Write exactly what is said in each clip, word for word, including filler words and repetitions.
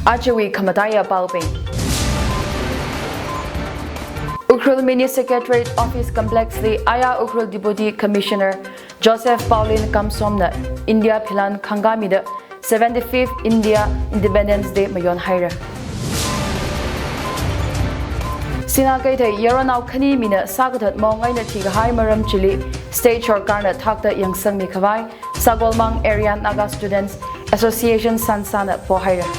Ajawui khamataiya paobing. Ukhrul Mini Secretariat Office Complex li aya Ukhrul Deputy Commissioner Joseph Paulin Kamsomna India philan khangkāmida seventy-fifth India Independence Day mayonhaira. Sinā Keithei yaronao khani mina sākathat mong eina thikahai maram chili state sorkarna thakta yangsangmi khavai Sagolmang Area Naga Students Association SANSAna pohaira.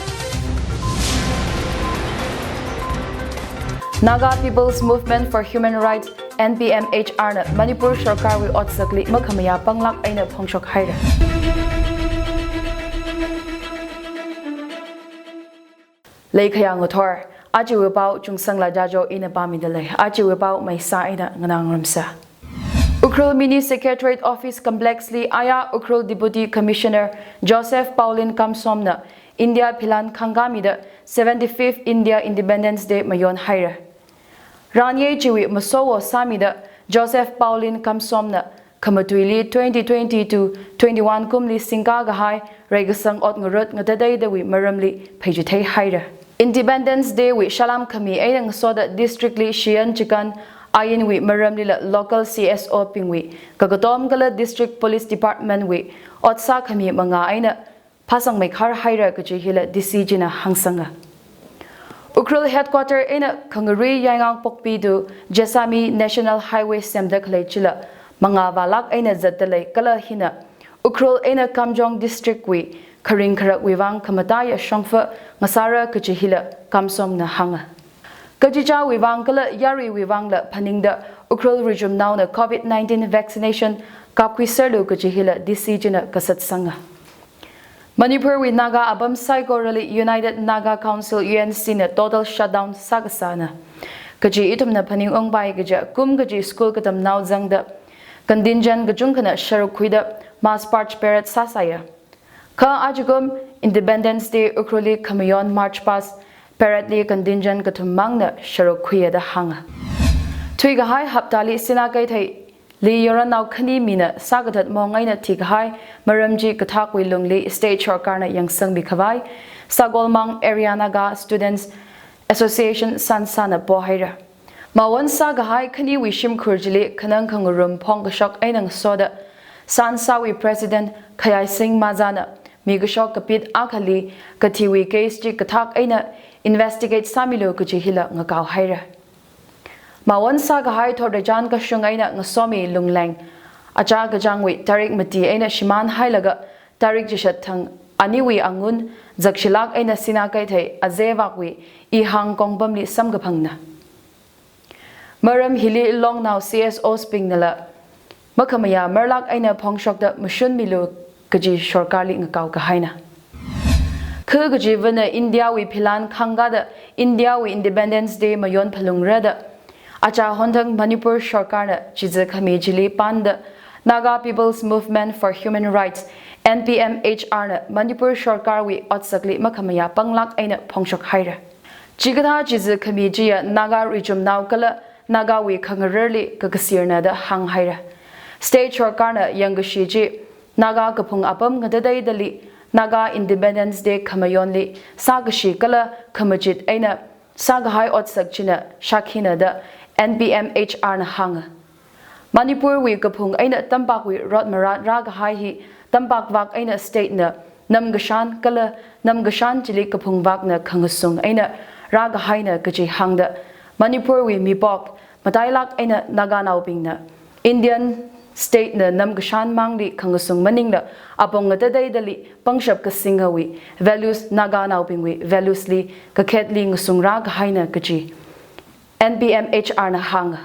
Naga People's Movement for Human Rights, N P M H R na Manipur sorkarwui otsakli makhamayā panglāk eina phongshok haira. Leikhayā ngathor, ajawui pao Chungsangla Jajo ina pāmida lei. Ajawui pao maisa eina nganāngarumsa. Ukhrul Mini Secretariat Office Complex li aya Ukhrul Deputy Commissioner Joseph Paulin Kamsomna India philan khangkāmida seventy-fifth India Independence Day mayonhaira. Ranye chiwui masowo sāmida Joseph Paulin Kamsomna khamatuili twenty twenty to twenty-one kumli singkā kahai reikasang ot ngarut ngatateidawui maramli pheichithei haira. Independence Day wui salam khami eina ngasoda district li shiyan chikan ainwui maramlila local C S O bingwui kakatom kala District Police Department wui otsak khami mangā eina phasangmeikhar haira kaji hila D C china hāngsanga. Ukhrul headquarter eina Khangarui Yaingang Pokpi to Jessami National Highway semda khalei chila mangā vālāk eina zatda lei kala hina Ukhrul eina Kamjong District wui kharing kharakwui vang khamataiya shongfa ngasāra kaji hila Kamsomna hānga. Kachichāwui vang kala yaruiwui vangla phaningda Ukhrul richumnaona covid nineteen vaccination kapkhuiserlu kaji hila D C china kasatsanga. Manipurwui Naga apam saikorali United Naga Council, U N C na total shutdown sākasāna kaji ithumna phaningungpai kaja kum kaji school katamnao zangda contingent kachungkhana sharuk khuida Mass March Parade sāsāya. Kha ajakum Independence Day Ukhrulli khamayon March Past Parade li contingent kathummangna sharuk khuiya da hānga. Thuikahai haptali Sinā Keithei li yaronao khani mina sākathat mong eina thikahai maram chi kathakwui lungli state sorkarna yangsangmi khavai Sagolmang Area Naga Students Association SANSAna pohaira. Mawon sākahai khaniwui shimkhur chili khanang khangarum phongkashok eina ngasoda SANSAwui President Khayaising Mazana mikashok kapit akhali kathiwui case chi kathak eina investigate sāmilu kaji hila ngakao haira. Mawon sākahai thotreichān kashung eina ngasomi lungleng achā kachāngwui tarik mati eina shimān hailaga tarik chishat thang aniwui angun zakshilāk eina Sinā Keithei azeivakwui ihang kongpamli samkaphangna. Maram hili longnao C S Os bingnala makhamayā marlāk eina phongshokda mashunmilu kaji sorkarli ngakao kahaina. Khu kachivana Indiawui philan khangkāda Indiawui Independence Day mayon phalungra da achā honthang Manipur sorkarna chiza khami chili panda Naga People's Movement for Human Rights, N P M H R na Manipur sorkarwui otsakli makhamayā panglāk eina phongshok haira. Chikathā chiza khami chiya Naga richumnao kala Nagawui khangararli kakasirna da hāng haira. State sorkarna yangkashi chi Naga kaphung apam ngatateidali Naga Independence Day khamayonli sākashi kala khamachit eina sākahai otsak china shakhina da N P M H R na hānga. Manipurwui kaphung eina tampakwui rotmarat rākahai hi tampak vak eina state na namkashan kala namkashan chili kaphung vakna khangasung eina rākahaina kaji hāngda Manipurwui mipok matailāk eina Naganaobingna Indian state na namkashan mangli khangasung maningla apong ngatateidali pangshap kasingawui values Naganaobingwui values li kakhetli ngasung rākahaina kaji N P M H R na hānga.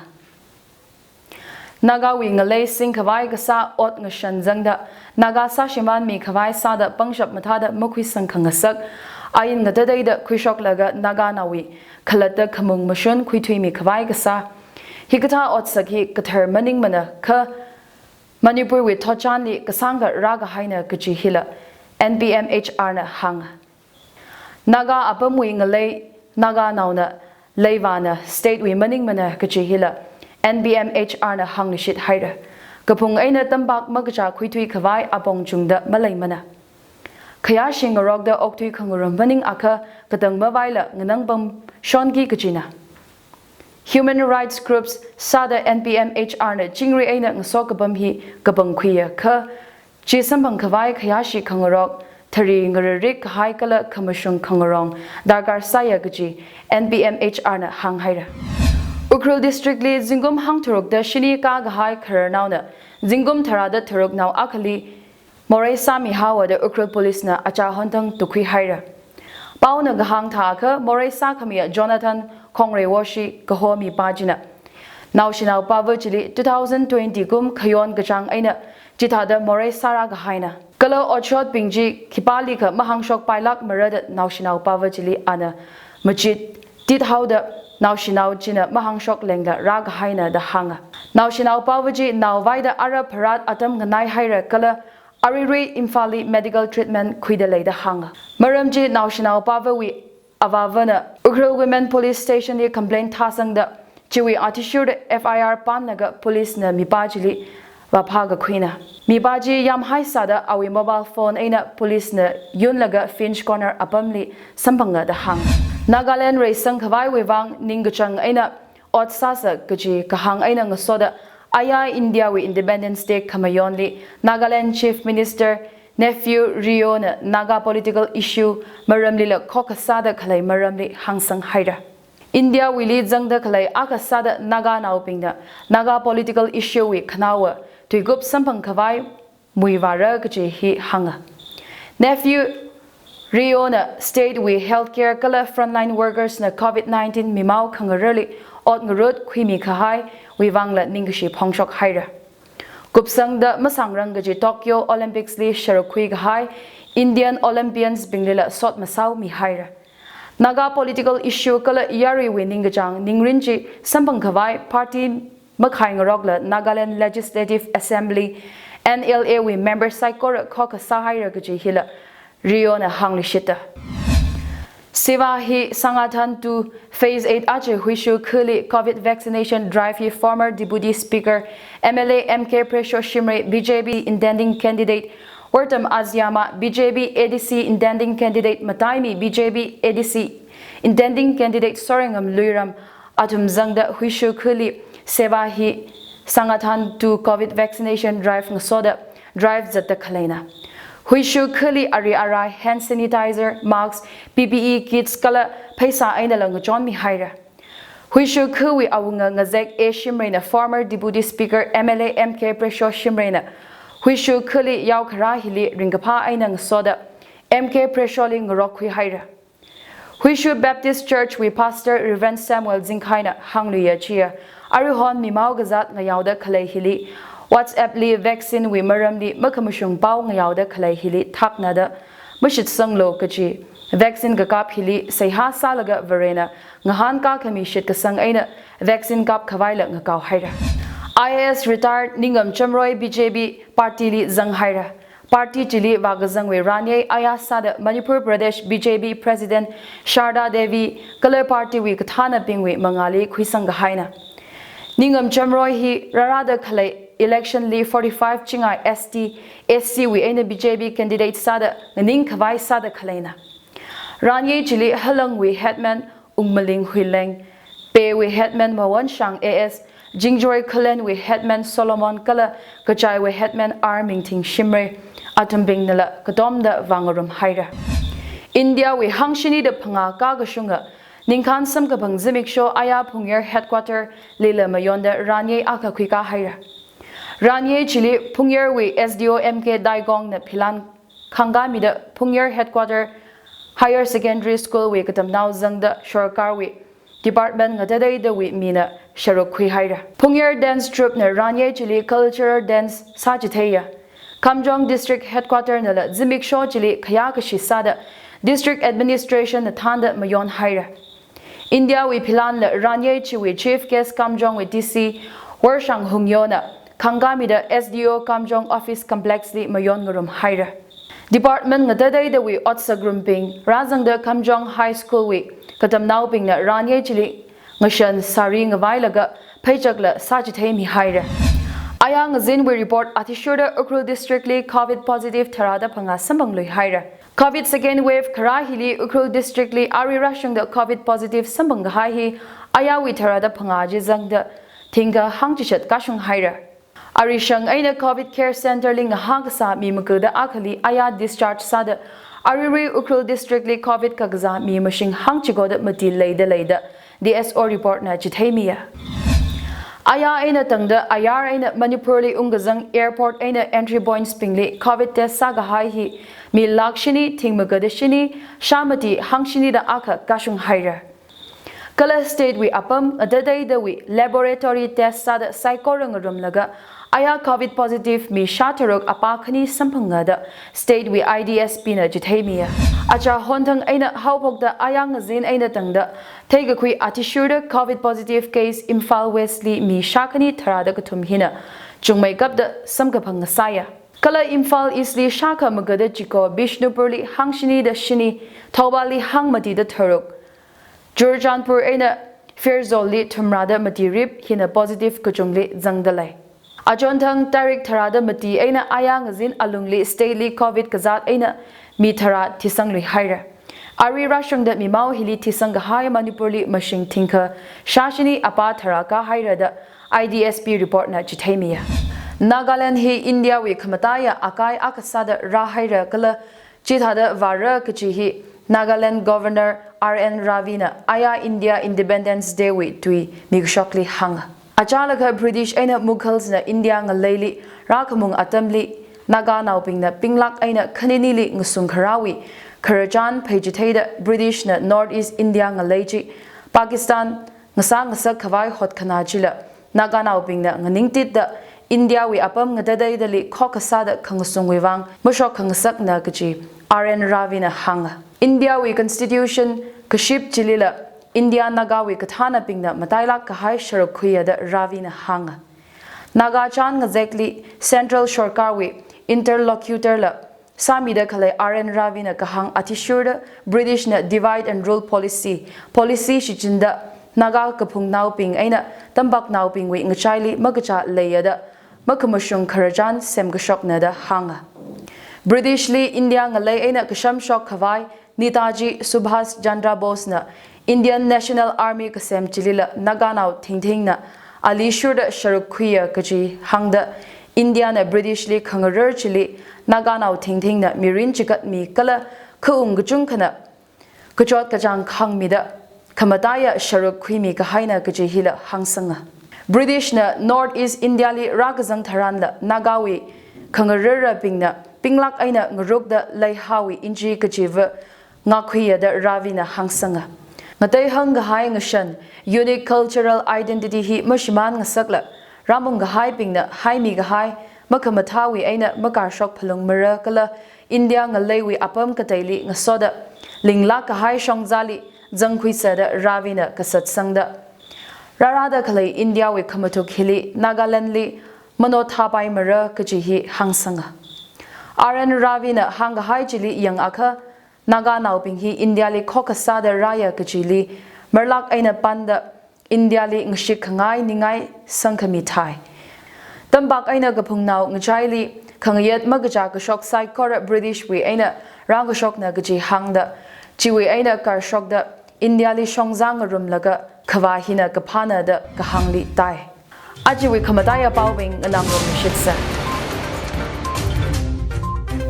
Nagawui ngalei singkhavai kasā ot ngashan zangda, Naga sāshimānmi khavai sāda pangshap mathāda makhuisang khangasak, ain ngatateida khuishoklaga Naganaowui khalatta khamung mashun khuithuimi khavai kasā. Hikathā otsak hi kathar maningmana kha Manipurwui thotchanli kasāngkhat rākahaina kaji hila N P M H R na hānga. Naga apamwui ngalei Naganaona leivāna state wui maningmana kaji hila N P M H R na hānglishit haira. Kaphung eina tampak makachā khuithui khavai apong chungda maleimana. khayāshi ngarokda okthui khangarum maning akha katang mavaila nganangpam shonki kajina. Human rights groups sāda N P M H R na chingri eina ngaso kapam hi kapangkhuiya kha chi samphang khavai khayāshi khangarok, thari ngararik kahai kala khamashung khangarong darkar sāya kaji N P M H R na hānghaira. Ukhrul District li zingkum hangtharukda shini kā kahai khararnaona zingkum tharāda tharuknao akhali morei sāmihaowa da Ukhrul Police na achā honthang tukhuihaira. Paona kahāng thākha morei sākhamiya Jonathan Khongreiwoshi kaho mipā china naoshinao pava chili two thousand twenty kum khayon kachāng eina chithāda morei sārā kahaina. Kala otshotbing chi khipālikha mahāngshokpailākmara da naoshinao pava chili ana machit tithaoda naoshinao china mahāngshok lengla rākahaina da hānga. Naoshinao pava chi naovaida ara pharat atam nganaihaira kala aruirui Imphalli medical treatment khuida leida hānga. Maram chi naoshinao pavawui avāvana Ukhrul Women Police Station li complaint thāsangda chiwui athishurda F I R panlaga police na mipā chili vāphā kakhuina. Mipā chi yamhai sāda awui mobile phone eina police na yunlaga Finch Corner apamli samphanga da hānga. Nagaland reisang khavaiwui vang ningkachāng eina ot sāsa kaji kahāng eina ngasoda aya India wui Independence Day khamayonli Nagaland Chief Minister Neiphiu Rio na Naga political issue maramlila khokkha sāda khalei maramli hāngsanghaira. India wuili zangda khalei akha sāda Naganaobingna Naga political issue wui khanaowa tuikup samphang khavai muivāra kaji hi hānga. Neiphiu Rio na state wui healthcare kala frontline workers na covid nineteen mimao khangararli ot ngarut khuimi kahaiwui vangla ningkashi phongshokhaira. Kupsangda masāngrang kaji Tokyo Olympics li sharuk khui kahai Indian Olympians binglila sot masao mihaira. Naga political issue kala yaruiwui ningkachāng ningrin chi samphang khavai party makhai ngarokla Nagaland Legislative Assembly, N L A wui member saikora khokkha sāhaira kaji hila Rio na hāngluishitta. Seva Hi Sangathan two Phase eight aja Huishu khali covid vaccination drive hi former Deputy Speaker M L A M K Presho Shimray B J P intending candidate Wortam Aziama, B J P A D C intending candidate Mataimi, B J P A D C intending candidate Sorengam Luiram athum zangda Huishu khali Seva Hi Sangathan two covid vaccination drive ngasoda drive zatda khaleina. Huishu khali ari arai hand sanitizer, mask, P P E kits kala pheisā einala ngachonmihaira. Huishu khawui awunga ngazek A Shimrayna former Deputy Speaker M L A M K Presho Shimrayna Huishu khali yaokharā hili ringkaphā eina ngasoda M K Presholi ngarokkhuihaira. Huishu Baptist Church wui Pastor Reverend Samuel Zingkhaina hāngluiya chiya, aruihon mimao kazat ngayaoda khalei hili, WhatsApp li vaccine wui maramli makhamashung pao ngayaoda khalei hili thaknada mashitsanglu kaji, vaccine kakap hili seihā sālaga Varena ngahānkā khami shitkasang eina vaccine kap khavaila ngakaohaira. I A S retired Ningam Chamroy B J P party li zanghaira. Party chili vākazangwui ranyei aya sāda Manipur Pradesh B J P President Sharda Devi kala party wui kathānabingwui mangāli khuisang kahaina. Ningam Chamroy hi rārada khalei election li forty-five chingai S T, S C wui eina B J P candidate sāda nganing khavai sāda khaleina. Ranyei chili Halangwui headman Ungmaling Huileng, Peiwui headman Mawonshang A S, Jingjoi Khullenwui headman Solomon kala Kachaiwui headman R Mingthing Shimray athumbingnala katomda vāngarumhaira. India wui hangshini da phangā kakashunga ningkhān samkaphang zimiksho aya Phungyar headquarter lila mayonda ranyei akha khuikāhaira. Ranyei chili Phungyarwui S D O M K Daigongna philan khangkāmida Phungyar headquarter Higher Secondary School wui katamnao zangda sorkarwui department ngatateidawui mina sharuk khuihaira. Phungyar dance troupe na ranyei chili cultural dance sāchitheiya. Kamjong District Headquarter nala zimiksho chili khayā kashi sāda District Administration na thānda mayonhaira. India wui philanla ranyei chiwui Chief Guest Kamjongwui D C Worshang Hungyona khangkāmida S D O Kamjong Office Complex li mayon ngarumhaira. Department ngatateidawui otsakrumbing rāzangda Kamjong High School wui katamnaobingna ranyei chili ngashan sari ngavailaga pheichakla sāchitheimihaira. Aya ngazinwui report athishurda Ukhrul District li covid positive tharāda phangā samphangluihaira. Covid second wave kharā hili Ukhrul District li arui rāshungda Covid positive samphang kahai hi ayāwui tharāda phangā chi zangda thingkha hangchishat kashung haira. Arishang eina Covid Care Center li ngahā kasā mi magada akhali ayā discharge sāda aruirui Ukhrul District li Covid kakazā mi mashing hangchikoda mati leida leida D S O report na chitheimiya. Ayā eina tangda ayar eina Manipur li ungkazang airport eina entry points bingli Covid test sākahai hi mi lakh shini thing magada shini shā mati hangshini da akha kashung haira. Kala state wui apam ngatateidawui laboratory test sāda saikora ngarumlaga ayā Covid positive mi shā tharuk apā khani samphanga da state wui I D S P na chitheimiya. Achā honthang eina haophokda ayā ngazin eina tangda theikakhui athishurda Covid positive case Imphal West li mi shā khani tharāda kathum hina chungmeikapda samkaphang ngasāya. Kala Imphal East li shākha magada chiko Bishnupur li hangshini da shini, Thoubal li hangmati da tharuk, Churachandpur eina Pherzawl li thumrāda mati rip hina positive kachungli zangda lei. Achonthang tarik tharāda mati eina ayā ngazin alungli state li Covid kazāt eina mi tharā thisanglui haira. Arui rāshungda mimao hili thisang kahai Manipur li mashing thingkha shā shini apā tharā kahaira da I D S P report na chitheimiya. Nagaland hi India wui khamataiya akai akha sāda rāhaira kala chithāda vāra kachi hi Nagaland Governor R N Ravi na ayā India Independence Day wui tui mikashokli hānga. Achālakha British eina Mughals na India ngaleili rākhamung atamli Naganaobingna pinglak eina khaninili ngasung kharāwui khararchan pheichitheida British na North East India ngalei chi Pakistan ngasā ngasak khavai hotkhanā chila Naganaobingna nganingtitda India wui apam ngatateidali khokkha sāda khangasungwui vang mashok khangasakna kachi R N Ravi na hānga. India wui constitution kaship chilila India Naga wui kathānabingna matailak kahai sharuk khuiya da Ravi na hānga. Naga chān ngazekli central sorkar wui interlocutor la sāmida khalei R N Ravi na kahāng athishurda British na divide and rule policy, policy shichinda Naga kaphungnaobing eina tampaknaobingwui ngachaili makachā leiya da makhamashung khararchan semkashokna da hānga. British li India ngalei eina kashamshok khavai Netaji Subhas Chandra Bose na Indian National Army kasem chilila Naganao thingthingna ali shurda sharuk khuiya kachi hāngda India na British li khangarar chili Naganao thingthingna mirin chikatmi kala khaung kachungkhana kachot kachāng khāngmida khamataiya sharuk khuimi kahaina kachi hila hāngsanga. British na North East India li rākazang tharanla Naga wui khangararabingna pinglak eina ngarukda leihao inji kachiva ngakhuiya da Ravi na hāngsanga. Ngateihang kahai ngashan, unique cultural identity hi mashimān ngasakla, rāmung kahaibingna haimi kahai, makhamathāwui eina makarshok phalungmara kala India ngaleiwui apam kateili ngasoda, linglak kahai shongzali zangkhuisa da Ravi na kasatsangda. Rārāda khalei India wui khamathuk hili Nagaland li mano thāpaimara kachi hi hāngsanga. R N Ravi na hāngkahai chili yangakha, Naganaobing hi India li khokkha sāda rāya kachili marlak eina panda India li ngashik khangai ningai sangkhami thai. Tampak eina kaphungnao ngachaili khangayet makachā kashok saikora British wui eina rākashokna kachi hāngda, chiwui eina karshokda India li shongza ngarumlaga khavā hina kaphāna da kahāngli tai. Ajawui khamataiya paobing nganāngarumshitsa.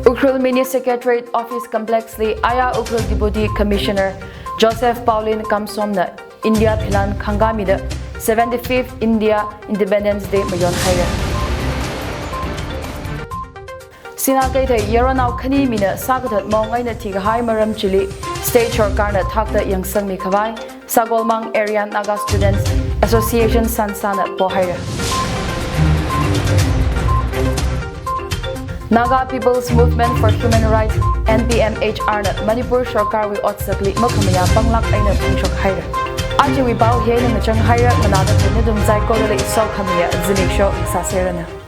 Ukhrul Mini Secretariat Office Complex li aya Ukhrul Deputy Commissioner Joseph Paulin Kamsomna India philan khangkamida seventy-fifth India Independence Day mayonhaira. Sinā Keithei yaronao khani mina sākathat mong eina thikahai maram chili state sorkarna thakta yangsangmi khavai Sagolmang Area Naga Students Association SANSA na pohaira. Naga People's Movement for Human Rights, N P M H R na Manipur sorkarwui otsakli makhamayā panglak eina phungshok haira. Ajawui pao hi eina ngachang haira, nganāda khaina dungzai korali sokhamiya zimiksho sāserana.